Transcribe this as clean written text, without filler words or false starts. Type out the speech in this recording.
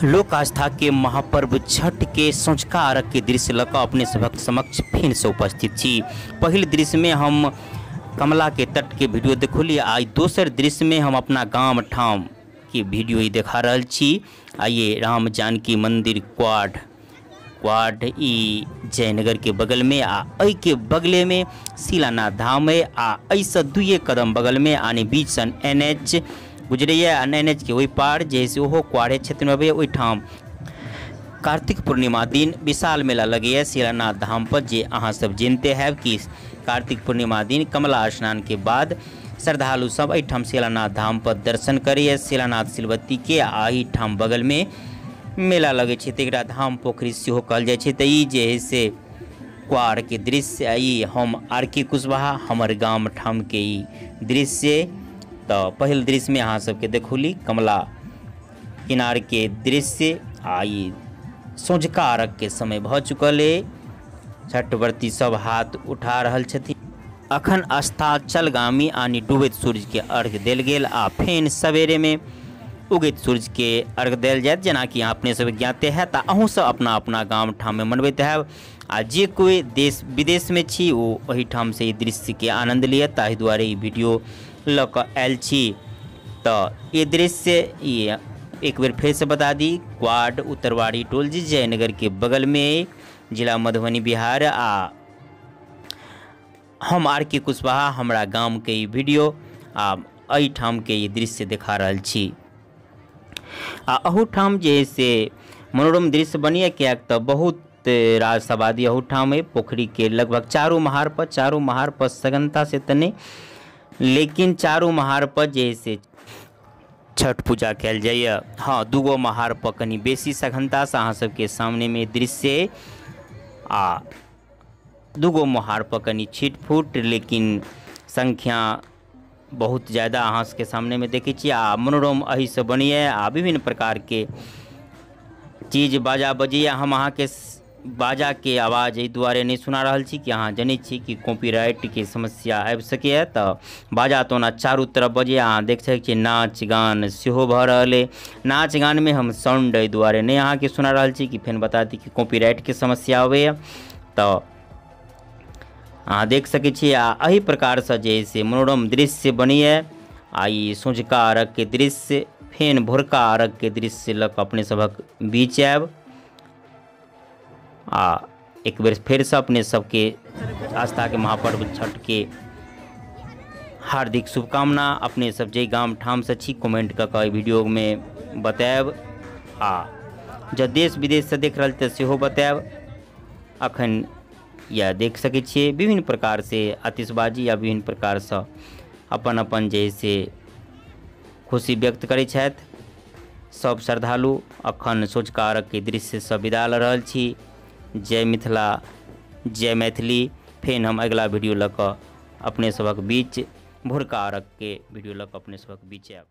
लोक आस्था के महापर्व छठ के सँझुका अर्घ के दृश्य लऽ कऽ अपने सभक समक्ष फेरसँ उपस्थित छी। पहिल दृश्यमे हम कमला के तट के वीडियो देखौली आ दोसर दृश्यमे हम अपना गाम ठाम के वीडियो ई देखा रहल छी। आइए राम जानकी मंदिर क्वाड क्वाड ई जयनगर के बगल में आ एहि के बगले में शिलानाथ धाम है आ एहिसँ दुइये कदम बगल में आने बीच सन एन एच गुजरैया आ एन एच के ओहि पार जे से ओहो क्वारे क्षेत्रमे अबैया। ओहिठाम कार्तिक पूर्णिमा दिन विशाल मेला लगैया शिलानाथ धाम पर, जे अहाँ सब जानते हैब कि कार्तिक पूर्णिमा दिन कमला स्नान के बाद श्रद्धालु सब एहिठाम शिलानाथ धाम पर दर्शन करैया शिलानाथ सिलवती के आ एहिठाम बगल में मेला लगै छै, तऽ एकरा धाम पोखरि सेहो कहल जाइ छै। तऽ ई जे है से क्वार के दृश्य, ई हम आर के कुशवाहा हमर गाम ठाम के ई दृश्य। तऽ पहिल दृश्यमे अहाँ सबके देखौली कमला किनार के दृश्य आ ई सँझुका अर्घ के समय भऽ चुकल अइ। छठव्रती सब हाथ उठा रहल छथिन। अखन अस्ताचलगामी आनि डूबैत सूर्य के अर्घ देल गेल आ फेन सवेरे में उगैत सूर्य के अर्घ देल जायत, जेनाकि अहाँ अपने सब ज्ञाते है। तऽ अहूँ सब अपना अपना गाम ठाम में मनबैत हैब आ जे कोई देश विदेश में छी ओ ओहिठाम से ई दृश्य के आनंद लिअ, ताहि दुआरे ई वीडियो लऽ कऽ आयल छी। तऽ ई दृश्य ई एक बेर फेरसँ बता दी, क्वाड उत्तरवाड़ी टोल जी जयनगर के बगल में, जिला मधुबनी बिहार। आ हम आर के कुशवाहा हमरा गाम के ई वीडियो आ एहिठाम के ई दृश्य देखा रहल छी। आ अहूठाम जे से मनोरम दृश्य बनिए, किएक तऽ बहुत रास आबादी अहूठाम अइ। पोखरि के लगभग चारू महार पर सघनता से तऽ नहि, लेकिन चारू महार पर जे से छठ पूजा कयल जाइए। हाँ, दूगो महार पर कनि बेसी सघनतासँ अहाँ सबके सामनेमे दृश्य आ दूगो महार पर कनि छिट फूट, लेकिन संख्या बहुत ज़्यादा अहाँ सबके सामनेमे देखै छी। आ मनोरम एहिसँ बनैए आ विभिन्न प्रकारके चीज बाजा बजैए। हम अहाँके बाजाके आवाज़ एहि दुआरे नहि सुना रहल छी कि अहाँ जनै छी कि कॉपीराइटके समस्या आबि सकैए। तऽ बाजा तऽ ओना चारू तरफ बजैए, अहाँ देख सकै छी नाच गान सेहो भऽ रहल अइ। नाच गानमे हम साउंड एहि दुआरे नहि अहाँके सुना रहल छी कि फेर बता दी कि कॉपीराइटके समस्या अबैए। तऽ अहाँ देख सकै छी आ एहि प्रकारसँ जे से मनोरम दृश्य बनैए। आ ई सँझुका अर्घ के दृश्य फेन भोरका अर्घ के दृश्य लऽ कऽ अपने सभक बीच आयब आ एक बेर फेरसँ अपने सबके आस्था के महापर्व छठ के हार्दिक शुभकामना। अपने सब जे गाम ठामसँ छी कमेंट कऽ कऽ एहि वीडियोमे बतायब आ जँ देश विदेशसँ देख रहल तऽ सेहो बतायब। अखन या देख सकै छियै विभिन्न प्रकार से आतिशबाजी या विभिन्न प्रकारसँ अपन अपन जे से खुशी व्यक्त करै छथि सब श्रद्धालु। अखन सँझुका अर्घ के दृश्यसँ विदा लऽ रहल छी। जय मिथिला, जय मैथिली। फेर हम अगिला वीडियो लऽ कऽ अपने सभक बीच भोरका अर्घ के वीडियो लऽ कऽ अपने सभक बीच आयब।